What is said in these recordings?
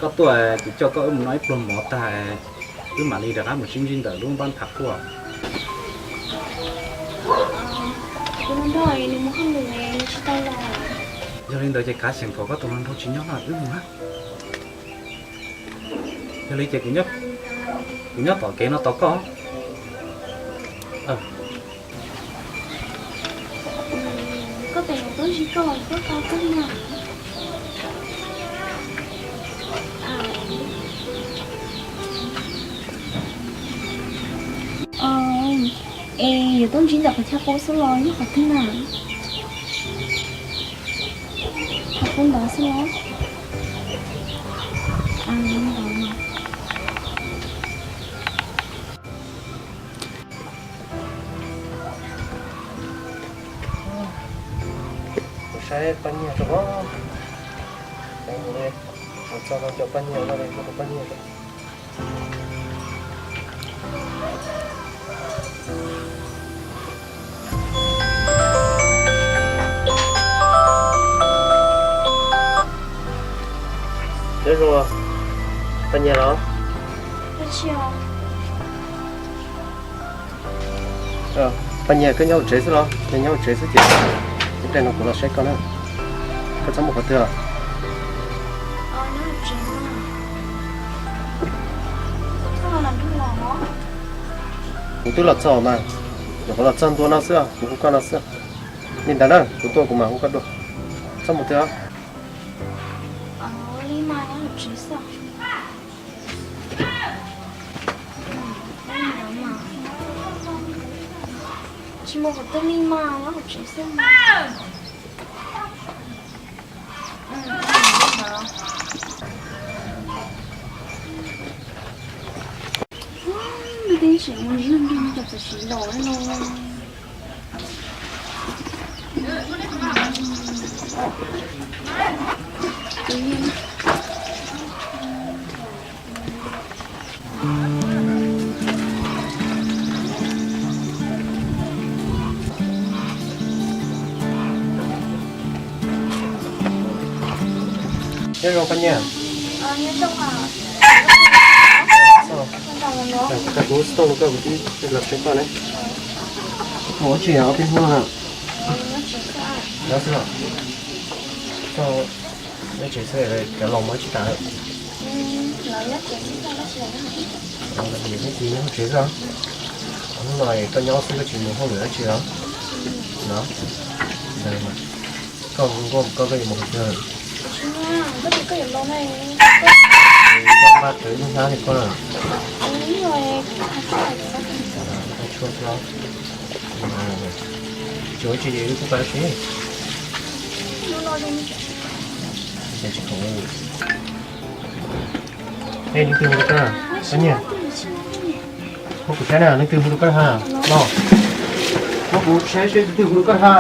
Koj tuaj kuv coj koj wb mus noj ib pluag mov tag, wb mam li rov qab mus sib ntsib ntawm lub npab phav quaj. Yog li ntawd ces kav xyeem kom koj tus hluas nraug tsis nyob no wb mus na. Yog li ces kuv nyob tom kev no tos koj. Es yuav tuaj ntsib ntawm qhov chaw qub xwb los nyob qhov twg na? Qhov qub ntawd xwb los? Kuv saib paj nyiaj rau, mus txog no cov paj nyiaj no, paj nyiaj. Nyob zoo, paj nyiaj los? Paj nyiaj, koj nyob hauv tsev xwb los? Yog nyob hauv tsev xwb ces ib pliag no kuv los saib koj na. Koj txhob mus qhov twg. Kuv twb los txog mas, nyuam qhuav los txog ntua no xwb, kuv hu koj no xwb. Li ntawd na, kuv tuaj kuv mam hu koj dua. Txhob mus twg. Tsis mus qhov twg li mas, nyob hauv tsev xwb mas. Nws twb tseem mus nrog nrog cov txiv los no. Nyob zoo poj niam. Koj kuv xov tooj rau koj, kuv twb los tsev koj ne. Mus ua tsi ob peb hnub no? Nyob xwb los? Nyob tsev xwb, cov laus mus tsis tas. Nyob tsev xwb. Hnub no koj nyob xwb koj tsis mus hauj lwm dab tsi los? No, koj nkauj koj yuav mus qhov twg? Koj npaj rawv lub hnab li koj na. Tsuag tsuag. Tsis ua tsi ces wb kuj pais ua si. Ces tsis khoom. Ej, leej twg hu rau koj? Poj niam, muab kuv saib na, leej twg hu rau koj ha? No, muab kuv saib seb leej twg hu rau koj ha.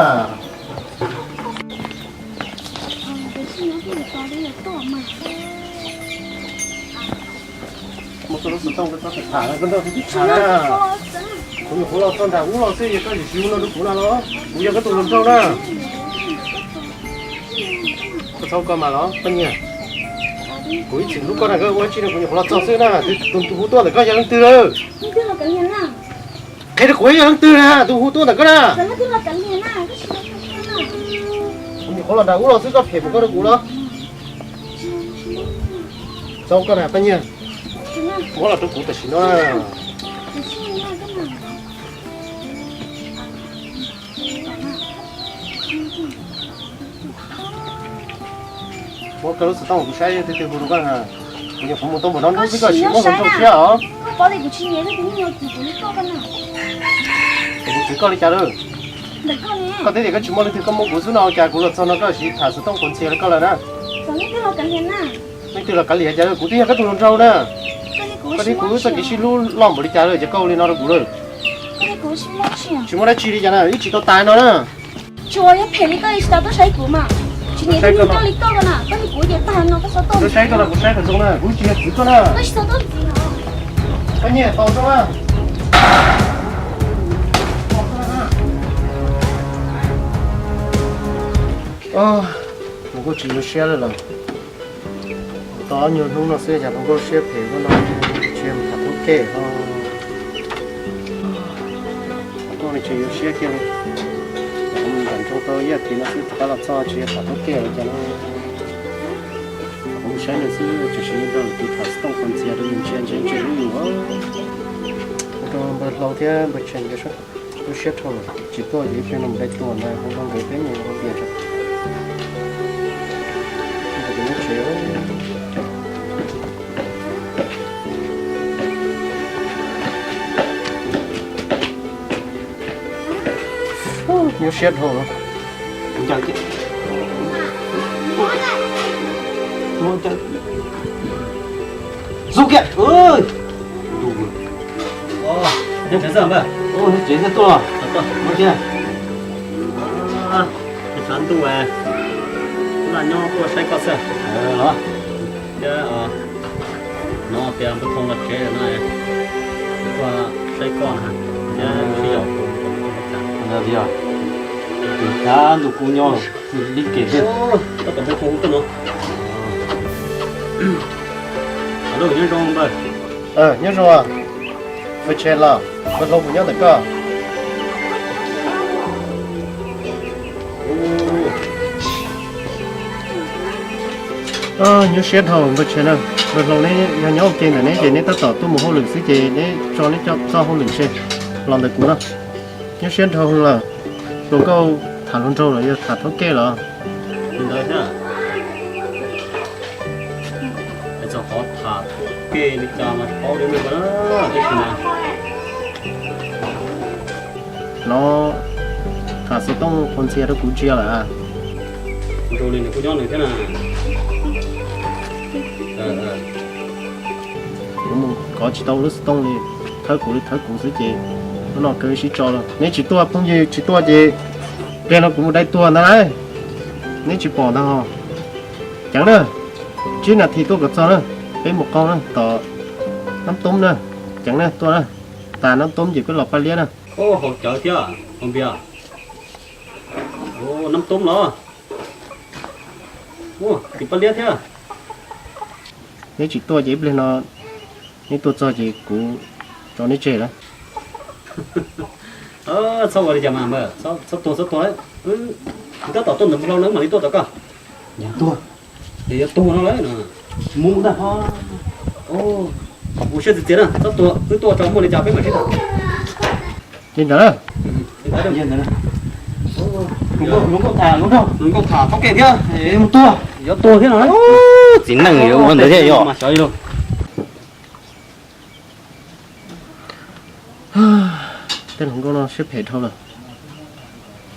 Muab koj lub xov tooj koj txhob tham na, koj nrog kuv tham na. Kuv nyuam qhuav los txog nram ub los xwb es koj tseem hu no rau kuv no los? Kuv yog koj tus hluas nraug na. Koj txhob ua koj mas los poj niam. Kuv ib txwm hlub koj na, koj ua tsi no, kuv nyuam qhuav los txog xwb na. Tus hu tuaj ntawm koj yog leej twg lawm? Qhia rau kuv yog leej twg na, tus hu tuaj ntawm koj na. Kuv nyuam qhuav los nram ub los xwb koj phem mus koj rau kuv los? Txhob ua koj na poj niam. Muab los rau kuv tam sim no na. Muab koj lub xov tooj kuv saib leej twg hu rau koj na. Kuv nyuam qhuav mus tau npaum no hnub xwb koj tsis muab hluas nraug siab os. Kuv txwv koj li cas lawm? Koj twb tias koj tsis muaj leej twg, koj muab kuv xwb no, cas kuv los txog no koj siv tham xov tooj quav ntxhias li koj lawm na. Leej twg los kav liam cas lawm, kuv twb yog koj tus hluas nraug na. Koj thiab kuv txoj kev sib hlub loj npaum li cas lawm ces koj ua li no rau kuv lawm. Tsis muaj dab tsi li cas na, ib tsis tau tas no na. Tsuas yog phem li koj tsis tas tuaj saib kuv mas. Tsis niam tij neeg coj li koj na, koj li kuv ces tag no koj xov tooj. Tuaj saib koj no kuv saib kom zoo na, kuv tsis yog txwv koj na. Koj tsis xov tooj txiv no. Koj nyiam tau zoo na. Nkauj tsis zoo siab lawm los? Tau ob nyuag hnub no xwb cas hluas nkauj siab phem ua luaj no, tsis tham thaub kej os. Nkauj li tsis zoo siab kiag li. Kuv mus nram nroog tau ib as thiv no xwb rov qab los txog tsis tham thaub kej los cas no. Kuv mus saib nws xwb, tam sim no nrog lwm tus tham xov tooj qhuas ntxias rau yus ntsia ntsia ntsia lub yus. Ua rau npawg Hlau thiab npawg Tsheej nkawd lub siab dhau lawm, tsis tuaj ces ib pliag no mus dai tuag ntag, ua rau nkawd peb mus ua tias tsev. Nyuaj siab dhau. Xub kiag. Tsev tuaj. Tsev tuaj. Tshav ntuj, kuv nyob tuaj saib koj xwb. Thiab no tias npawg Thoob los tsev no, tuaj saib koj na. Thiab sib yaum tus tshav ntuj kuv nyob li kev thiab. Tab tom npawg Thoob tuaj no. Alo, nyob zoo npawg. Nyob zoo. Npawg Tsheej los, npawg Hlau puas nyob ntawm koj? Nyuaj siab dhau npawg Tsheej na. Npawg Hlau neb yog nyob ua ke ntawm neb ces neb tab tom tuaj mus hauj lwm xwb ces neb tso neb cov txoj hauj lwm seb los ntawm kuv no. Nyuaj siab dhau lawm. Hluas nkauj tham hluas nraug los yog tham thaub kej los? Txog qhov tham thaub kej li cas mas paub li ntawd na, tab sis mas no tham xov tooj qhuas ntxias rau kuv ntsia lawm. Nrog li nws kuj nyob nws thiab na. Kuv mus kov tsis tau lub xov tooj li, thawb kuv li thawb kuv xwb ces hnub no kaw sib tso los. Neb tsis tuaj, phooj ywg tsis tuaj ces pliag no kuv mus dai tuag ntag lauj. Neb tsis pom ntag hos. Ceev na, tsib nas this tuaj kom txog na, peb mus qaug na, tom Nab Toob na. Ceev na, tuaj na, tas Nab Toob ces peb los Paj Liab na. Haus cawv thiab, haus npias. Nab Toob los. Tim Paj Liab thiab. Neb tsis tuaj ces ib pliag no neb tuaj txog ces kuv tso neb tseg lawm. Txhob ua li cas mas npawg, txhob tuag txhob tuag. Kuv tab tom tuaj ntawm npawg Hlau na mam li tuaj tom koj. Yog tuag, yog tuag no lawm. Mus ntag. Ua siab txias txias na, txhob tuag, wb tuaj tso muaj li cas peb mam sib tham. Li ntawd na. Hluas nkauj tham, hluas nkauj tham thaub kej thiab. Mus tuag, yuav tuag thiab no. Txiv neej yuav ua ntawd thiab yog. Tej hluas nkauj no siab phem dhau lawm.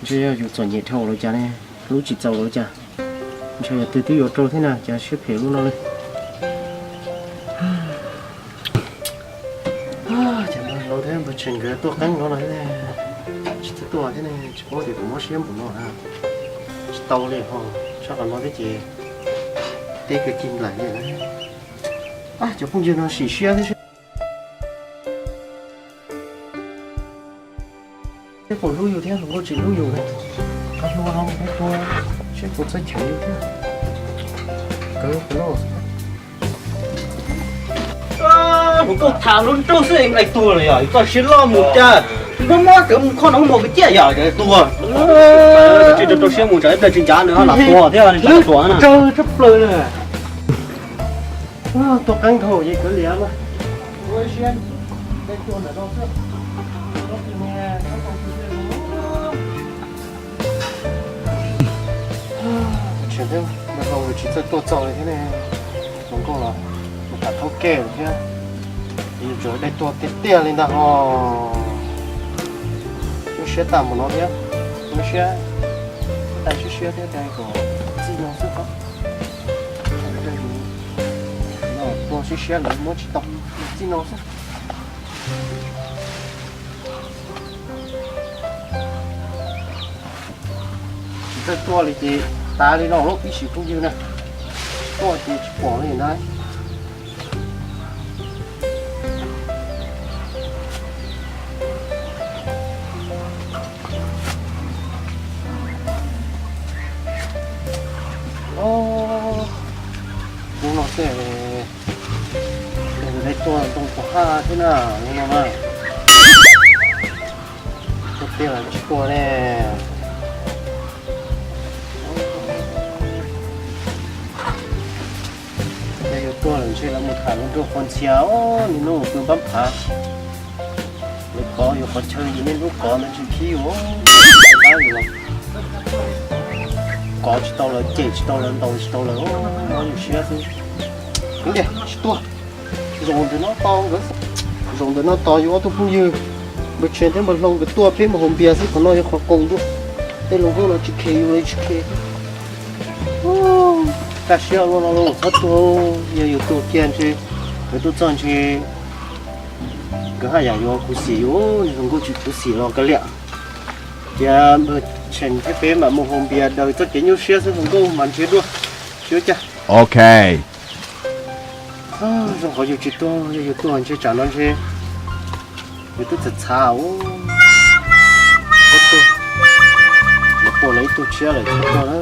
Ntshe yog yus txom nyem dhau los cas ne, hlub tsis txaus los cas. Ntshe yog twg twb yuav rau thiab na, cas siab phem lub no li. Ces npawg Hlau thiab npawg Tsheej nkawd tuaj qeeb no no thiab, tsis txawj tuaj thiab ne, tsis paub tias kuv mob siab npaum no na. Tsis tau li ho, tshaj qhov no thiab ces teb kawg cig nplaim li na. Cov phooj ywg no sim siab thiab. Seb puas hlub yus thiab hluas nkauj tsis hlub yus na. Qhov hluas no mus hlub tua, seb puas txawj cheem yus thiab. Kawg puas loj. Hluas nkauj tham hluas nraug xwb es nqaij tuag lawm yom, yus txoj siab loj mus cas. Mob mob cov mus kho nov mos kwv ciaj yom, cov tuag. Tsis rau siab mus tsam ib pliag tsis ncav nws lam tuag thiab nws tuag na. Tsawg tshaj plaws na. Tuaj qeeb dhau ces kav liam mas. Tsis txawj tuaj txog li thiab ne, hluas nkauj los mus tham thaub kej lawm thiab. Yus tsuas dai tuag tiag tiag li ntag hos. Lub siab tag mus no thiab, lub siab tag siab siab thiab, kom txij no xwb. Tua siab siab lawv muab tsis tau, txij no xwb. Tsis txawj tuaj li ces tas li no lub ib sim phooj ywg na. Tuaj ces tsis pom li ntag. Tej, tej tuaj ntoo pov haj thiab na, no na. Tuaj tiag los tsis tuaj ne. Yog yus tuaj lawm ntshe lawv mus tham lub nroog qhov ntxhias os, niaj hnub pw npab phav. Lawv kov yus qhov chaw yus niaj hnub kov ntawd tsis khib yus, tab yus los kov tsis tau lawv, cem tsis tau lawv, ntaus tsis tau lawv, mob yus siab xwb. Ua li tsis tuaj. Zaum ntawm no tos nkawd, zaum ntawm no tos yus ob tug phooj ywg npawg Tsheej thiab npawg Hlau nkawd tuaj peb mus haus npias xwb, qhov no yog qhov qoos dua. Tej hluas nkauj no tsis khes yus li tsis khes. Kaj siab ua luaj no los txhob tuag, yog yus tuag kiag ntshe nkawd tuaj txog ntshe nkawd haj yam yuav khuv xim yus, hluas nkauj tsis khuv xim los kav liam. Ces npawg Tsheej thiab peb mam mus haus npias daws txoj kev nyuaj siab xwb, hluas nkauj mas nrhiav dua, tsis ua cas. Ok. Zoo qhov yus tsis tuag, yog yus tuag ntshe tsam no ntshe yus twb txhav txhav. Lawv pom lawv ib tug tshiab lawm tsis tuag na.